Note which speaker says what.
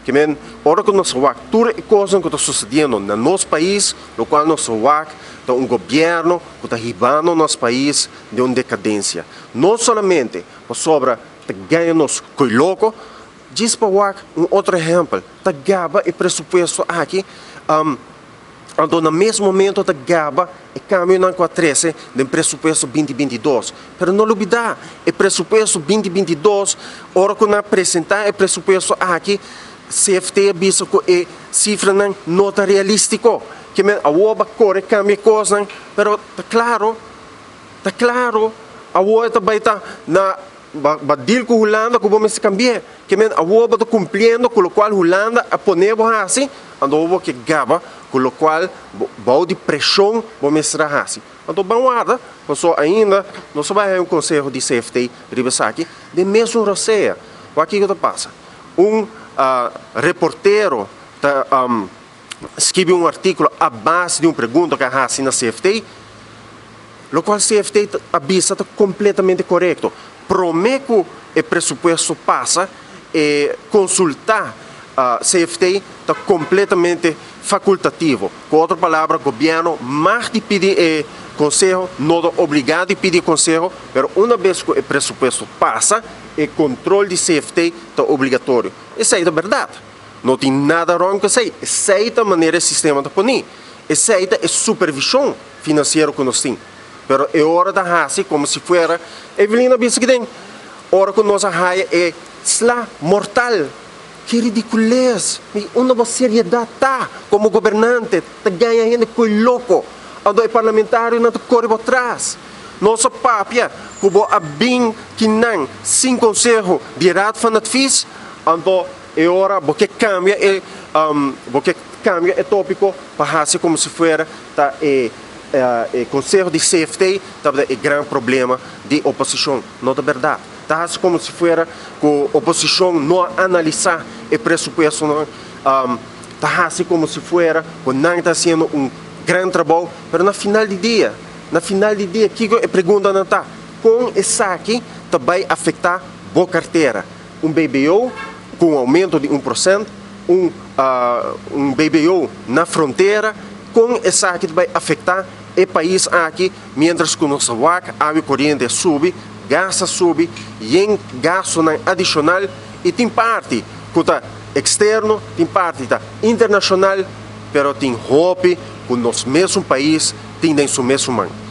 Speaker 1: Ke men, ora ku nos wak tur e kosnan ku ta susediendo na nos pais, lokual nos wak ta un gobièrnu ku ta hibando nos pais den un dekadensia. No solamente pasobra ta gaña nos ko'i loko, djis pa wak un otro ehèmpel, ta gaba e presupuesto aki, anto na mes momento ta gaba e kambionan ku a trese den presupuesto 2022. Pero no lubidá, e presupuesto 2022, ora ku nan a presentá e presupuesto aki, CFT a bisa ku e sifranan no ta realístiko. Ke men awor ba kore kambia e kosnan, pero ta klaro, ta klaro, awor e ta bai ta na ba deal ku Hulanda ku bo mester kambi'é. Ke men awor bo ta kumpliendo ku lokual Hulanda a pone bo hasi, anto awor bo ke gaba ku lokual bo bou di preshon bo mester a hasi. Anto ban warda, paso ainda nos a bai haña un konseho di CFT riba esaki den mesun rosea. Wak kiko ta pasa? Un reportero ta skibi un artíkulo a base di un pregunta ku a hasi na CFT, lokual CFT a bisa ta kompletamente korekto. Promé ku e presupuesto pasa, e konsultá CFT ta kompletamente fakultativo. Ku otro palabra, gobièrnu mag di pidi e konseho, no ta obligá di pidi e konseho, pero una bes ku e presupuesto pasa, e kontrol di CFT ta obligatorio. Esei ta bèrdat. No tin nada ròn ku esei. Esei ta manera e sistema ta poní. Esei ta e supervishon finansiero ku nos tin. Pero e ora ta hasi komo si fuera, Evelyn a bisa kiden, ora ku nos a haya e sla mortal. Ki ridikules! Mi unda bo seriedat ta komo gobernante? Ta gaña hende koe loko. Anto e parlamentarionan ta kore bo tras. Nos a papia ku bo a bin kinan sin konseho di Raad van Advies, anto e ora bo ke kambia e bo ke kambia e topiko pa hasi komo si fuera ta e e konseho di CFT tabata e gran problema di oposishon. No ta bèrdat. Ta hasi komo si fuera ku oposishon no a analisá e presupuestonan. Ta hasi komo si fuera ku nan ta hasiendo un gran trabou, pero na final di dia, na final di dia kiko e preguntanan ta? Kon esaki ta bai afektá bo kartera? Un BBO ku un oumento di 1%, un BBO na frontera, kon esaki ta bai afektá e pais aki miéntras ku nos ta wak awe koriente a subi, gas a subi, yen gastunan adishonal i tin parti ku ta eksterno, tin parti ta internashonal, pero tin hopi ku nos mesun pais tin den su mesun man.